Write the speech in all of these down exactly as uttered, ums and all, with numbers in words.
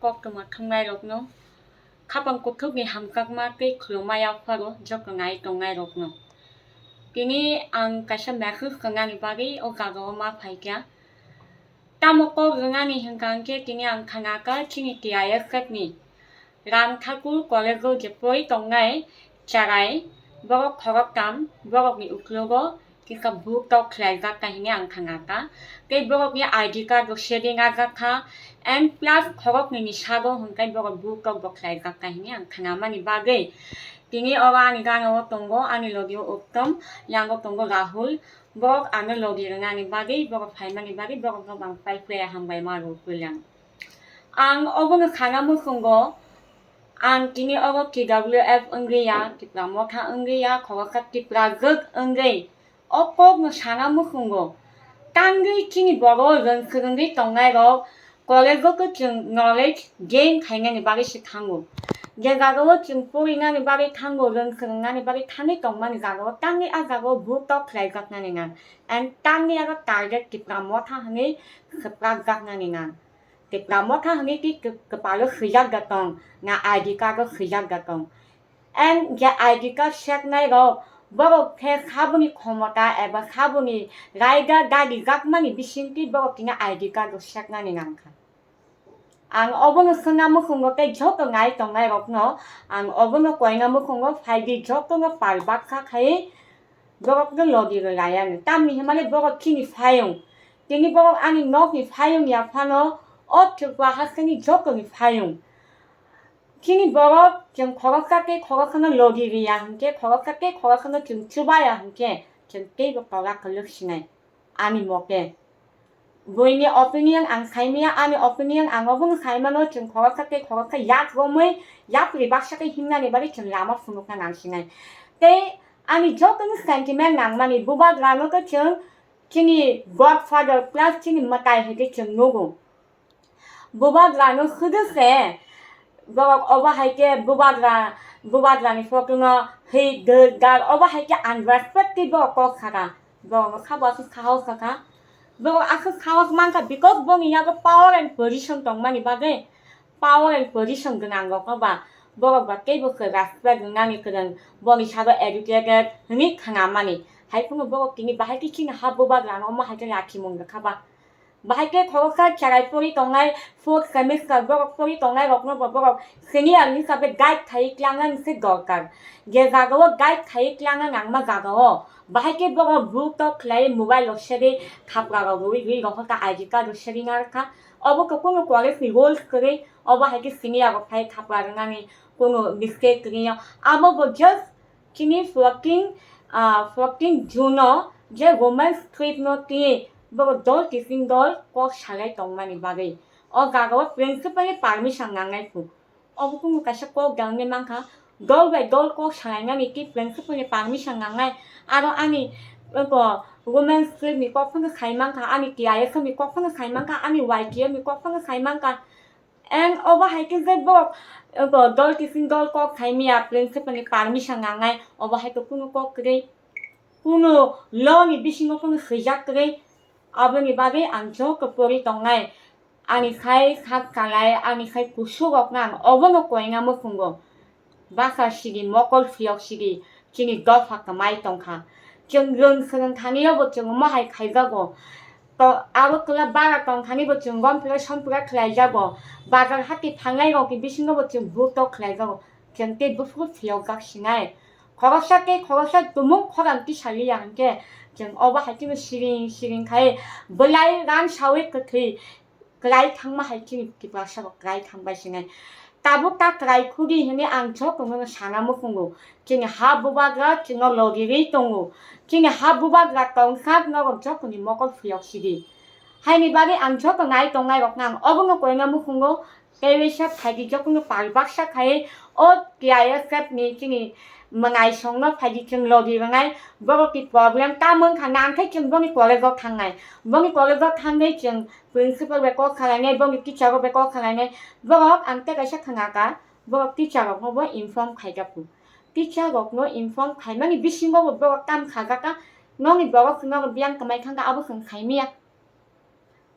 Koktwma thangnairokno khapang kuthukni hamjakma tei khulumma yapharo joto nai tongnairokno. Tini ang kaisa message rwnani bagwi o jagao ma phaikha. Tamo kok rwnani hwnkha hwnkhe tini ang khanakha chini T I F F ni Ram Thakur College-o je pori tongnai charai, borok khoroktham, borokni uklogo kisa buk tok khlaijak kha hwnwi ang khanakha. Tei borokni I D card rok sedi najak kha, and plus khoroknwi ni sago hwnkhe borok buk tok bo khlaijak kha hwnwi ang khanamani bagwi tini oro ani gana o tongo ani logi o Uttom, yango tongo Rahul, borok ano logi rwnani bagwi, borok phaimani bagwi borokno bang pai phuya hambai ma rw puilang. Ang obono sana muchungo, ang tini obo T W F wngwi ya, Tipra Motha wngwi ya, khoroksa Tipra jwk wngwi o kokno sana muchungo. Tangwi chini borok rwng swrwngwi tongnairok college-o khe chwng knowledge gain khainani bagwi se thango. Je jagao chwng porinani bagwi thango, rwng swrwngnani bagwi thangwi tongmani jagao tangwi a jagao buk tok khlaijaknani nang, and tangwi aro target Tipra Motha hwnwi swprakjaknani nang. Tipra Motha hwnwi twi kw-, kwpalo swijak da tong, na I D card-o swijak da tong. And je I D card seknairok, borok khe saboni khomota eba saboni raida dadijakmani bisingtwi borok tini I D card-o seknani nangkha. Ang obono swngna muchungo tei joto nai tongnairokno ang obono koina muchungo phaidi jotono pal baksa khai borokno logi rwlayani. Tamni hwnmale borok chini phayung. Tini borok ani nokni phayung ya phano o Tripura hasteni jotoni phayung. Chini borok chwng khoroksa tei khoroksano logi riya hwnkhe, khoroksa tei khoroksano chwng chubaya hwnkhe, chwng teibo tola kwlwk sinai. Ani mote. Buini opinion ang saimaya, ani opinion ang obono saimano, chwng khoroksa tei khoroksa yak romwi, yapri baksa khe himnani bagwi chwng lama phunukna nang sinai. Tei ani jotoni sentiment nangmani bubagrano khe chwng chini godfather plus chini mwtai hai khe chwng nugo. Bubagrano khwdwse borok obo hai khe bubagra, bubagrani photo no hwi dwr dar, obo hai khe unrespect tei borok kok saka. Borokno sabo aswk sahos saka. Borok aswk sahos mankha because boni yago power and position tongmani bagwi. Power and position gwnang rokno ba borok ba teibo khe respect rwnani kwrwng, boni sabo educated hwnwi khnamani. Hai phano borok tini bahai khe chini ha bubagrano omo hai khe lakhimung rwkha ba. Bahai khe khoroksa cherai pori tongnai, fourth semester borok pori tongnai rokno bo borok senior hisabe guide khai klangnani se dorkar. Je jagao guide khai klangna nangma jagao bahai khe borok buk tok khlai mobile rok sedi thapra rok rwi rwi rokha I D card rok sedi narwkha. Obo khe kunu college ni rules kwrwi, obo hai khe senior rok phai thapra rwnani kunu mistake kwrwi ya. Abo bo just Chini fourteen, ah, fourteen June-o je Women's Trip-no twi borok dol kising dol kok salai tongmani bagwi o jagao principal-ni permission nangnai phu. Obo kunu kaisa kok dangni mankha, dol bai dol kok salainani tei principal-ni permission nangnai. Aro ani, eko, Women's Trip-ni kok phano sai mankha, ani T I F-ni kok phano sai mankha, ani Y T F-ni kok phano sai mankha. And obo hai khe je borok, eko, dol kising dol kok saimaya, principal-ni permission nangnai, obo hai khe kunu kok kwrwi, kunu law-ni bisingo kunu swijak kwrwi. Aboni bagwi ang joto pori tongnai, ani khai sak chalai, ani khai kusurokno ang obono koina muchungo. Basa sidi, mokol phiyok sidi, chini dopha kwmai tongkha. Chwng rwng swrwng thani bo chwng omo hai khaijago. To, abo kwla bara tong thani bo chwng gom pura som pura khlaijago. Bazar hati phangnai rokni bisingo bo chwng buk tok khlaijago. Chwng tei buphuru phiyokjak sinai. Khoroksa tei khoroksa tumung khorang tisaliya hwnkhe chwng obo hai kheno siring siring khai bwlai ran sawi kwthwi kwlai thangma hai chini Tiprasa rok kwlai thangbai sinai. Tabuk ta kwlai khudi hinwi ang jotono sana muchungo. Chini ha bubagra chwngno logirwi tongo. Chini ha bubagra tongsak norok jotoni mokol phiyok sidi. Haini bagwi ang joto nai tongnai rokno ang obono koina muchungo. Tei waisa phaidi jotono pal baksa khai o T I S F ni chini mwnaisongno phaidi chwng logi rwnai. Borokni problem tamo wngkha nangkhe chwng boni college-o thangnai. Boni college-o thangwi chwng principal bai kok salainai, boni teacher rok bai kok salainai. Borok ang tei kaisa khna kha, borok teacher rokno bo inform khaijak phu. Teacher rokno inform khaimani bisingo bo borok tam sajak kha, nokni borok chwngno biyang kwmai thang kha, abo chwng khaimaya.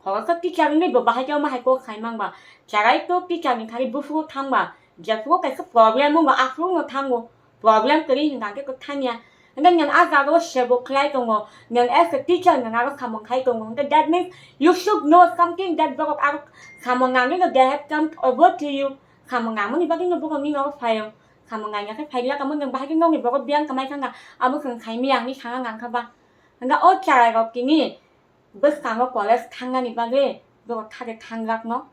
Khoroksa teacher wngwi bo bahai khe omo hai kok khai mang ba. Cherai to teacher ni thani buphuru thang ba. Jephuru kaisa problem wng ba aphuru no thango. Problem kwrwi hwnkha khe kwthang ya. Hwnkhe nwng a jaga o sebo khlai tongo. Nwng as a teacher nwng aro samung khai tongo. Hwnkhe that means you should know something that borok aro samung nangwi no they have come over to you. Samung nangmani bagwi no borok ni nogo phaio. Samung nangya khe phailak amo nwng bahai khe nokni borok biyang kamai thangkha. Abo chwng khaimaya hinwi sana nangkha ba. Hwnkhe o cherai rok tini bwskango college thangnani bagwi borok thade thangjak no.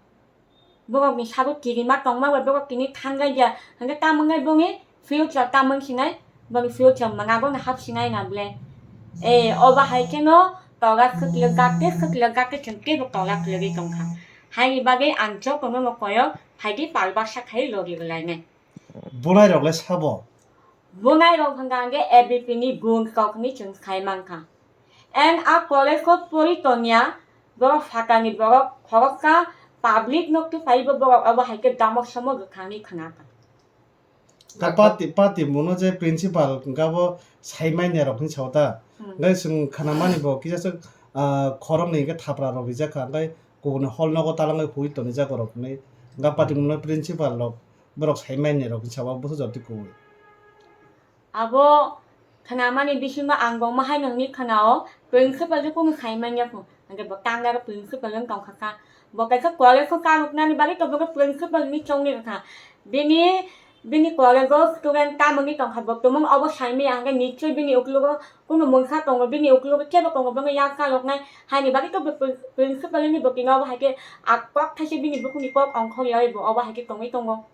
Borokni sabo kirima tongma bai borok tini thangjakya. Hwnkhe tamo wngkhe bongni future tamo wngsinai, boni future mwnabo no hapsinai na ble. E, obo hai kheno tola swkle gate, swkle gate chwng teibo tola kwlwgwi tongkha. Haini bagwi ang jotono no koyo phaidi pal baksa khai logi rwlainai. Bunai rok le sabo? Bunai rok hwnkha hwnkhe A B P ni gun kok hinwi chwng sai mankha. And a college o pori tongya, borok phatani borok khoroksa public no twi phaibo borok obo hai khe damok somok rwkhani khwnakha. Ka party, party muno je principal hwnkha bo sai manya rok hinwi sao ta. Hmm. Hwnkhe chwng khwnamani bo kisa swk, ah, khoroknwi hwnkhe thapra rok rijak kha, hwnkhe kubuni hall nogo talangwi hui tonijak borok hinwi. Hwnkhe party muno principal rok borok sai manya rok hinwi sao, abo bwsajak twi kubui. Abo khwnamani bisingo ang bo ma haino hwnwi khwnao, principal khe kunu sai manya kho. Hwnkhe bo kangnaro principal wng tongkha kha. Bo kaisa college o kanuknani bagwi to bono principal hinwi chongni rwkha. Bini, bini college o student tamoni tongkha, bo tumung obo sai manya hwnkhe nichoi bini uklogo kunu mungsa tongo, bini uklogo kebo tongo, bono yak chaloknai. Haini bagwi to bo prin-, principal ni bwtwino obo hai khe a kok thaise bini bukhukni kok ongkhorya oi bo obo hai khe tongwi tongo.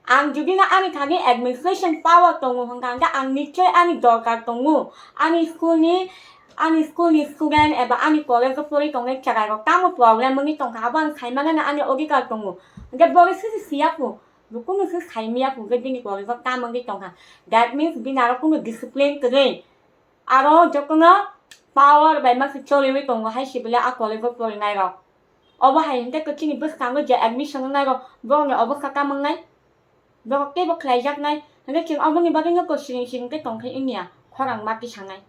Ang jodi no ani thani administration power tongo hwnkha hwnkhe ang nichoi ani dorkar tongo. Ani school ni, ani school ni student eba ani college o pori tongnai cherai rok tamo problem wngwi tongkha, abo ang sai mangano ani odhikar tongo. Hwnkhe bo khe sisi siya pho, bo kunu se sai miya pho hwnkhe bini college o kam wngwi tongkha. That means bini aro kunu discipline kwrwi. Aro jotono power bai ma se choliwi tongo hai se bele a college o porinai rok. Obo hai hwnkhe to chini bwskango je admission wngnai rok borokni obostha tamo wngnai? Borok teibo khlaijaknai. Hwnkhe chwng oboni bagwino to siring siring khe tongthai wngya khorang ma tisanai.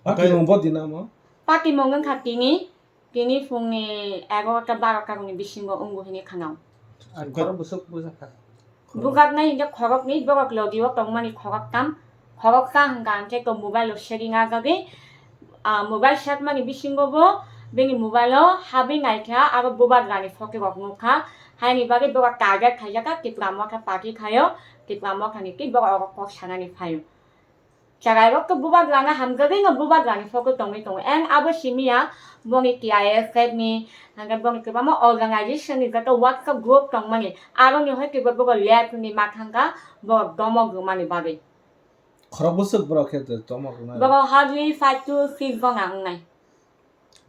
Patimung bo dinamo? Patimung wngkha tini, tini phungni egarota barota rokni bisingo wngo hinwi khwnao. Ar khorok bwswk bujakha? Bujaknai hinkhe khoroknwi, borok logi o tongmani khoroktham, khoroksa hwnkha hwnkhe to mobile o setting ajagwi, ah, mobile setmani bisingo bo bini mobile o habwi naikha, abo bubagrani photo rok nukha, haini bagwi borok target khaijakha Tipra Motha party khaio, Tipra Motha ni twi borok oro kok sanani phaio. Cherai rok to bubagrano hamjagwi no bubagrani photo tongwi tongo. And abo simi ya boni T I S F ni, hwnkhe boni kwbangma organization ni joto WhatsApp group tongmani. Aroni hoi kebo bobo left ni ma thangkha, bo domok rwmani bagwi. Khorok bwswk borok khe domok rwmani? Bobo hardly five to six jona wngnai.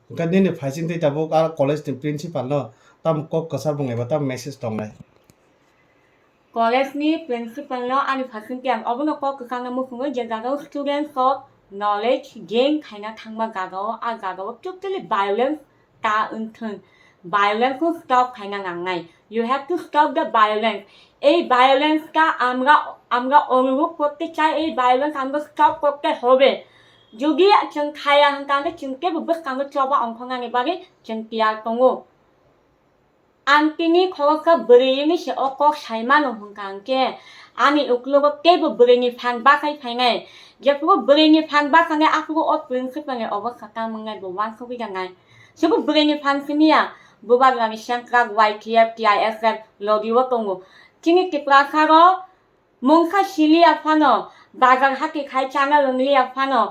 Hwnkhe nini phaising twi tabuk a college ni principal no tamo kok kwchar bung eba tamo message tongnai? College ni principal no ani phaising twi ang obono kok kwchangno muchungo je jaga o students rok knowledge gain khaina thangma jaga o, a jaga o totally violence ta wngthwng, violence no stop khaina nangnai. You have to stop the violence. এই violence টা আমরা, আমরা অনুভব করতে চাই, এই violence আমরা stop করতে হবে. Jodi chwng khaya hwnkha hwnkhe chwng teibo bwskango choba ongkhornani bagwi chwng tiyar tongo. Ang tini khoroksa bwrwini se o kok sai mano hwnkha hwnkhe ani uklogo teibo bwrwini phan bachai phainai. Jephuru bwrwini phan bachanai aphuru o principal ni obostha tamo wngnai bo uansugwi rwnai. Chwngbo bwrwini phan simi ya, bubagrani sengkrak Y T F, T I S F logi o tongo. Chini Tiprasa rok mungsa siliya phano, bazar hati khai chana rwngliya phano,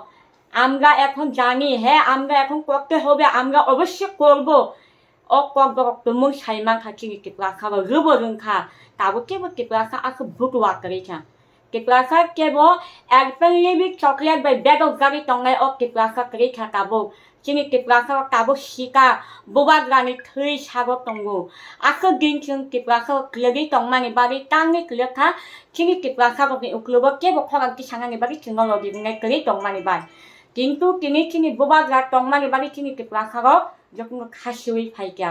আমরা এখন জানি, হ্যাঁ, আমরা এখন করতে হবে, আমরা অবশ্যই করব. O kok borok tumung sai mankha chini Tiprasa rok, rwbo rwngkha, tabuk kebo Tiprasa aswk butua kwrwi kha. Tiprasa kebo Alpenlibe chocolate bai bedok jagwi tongnai o Tiprasa kwrwi kha tabuk. Chini Tiprasa rok tabuk sika, bubagrani thwi sago tongo. Aswk din chwng Tiprasa rok kwlwgwi tongmani bagwi tangwi kwlwkha. Chini Tiprasa rokni uklogo kebo khorang tisanani bagwi chwngno logi rwnai kwrwi tongmani bai. Kintu tini chini bubagra tongmani bagwi chini Tiprasa rok jotono khasiwi phaikha.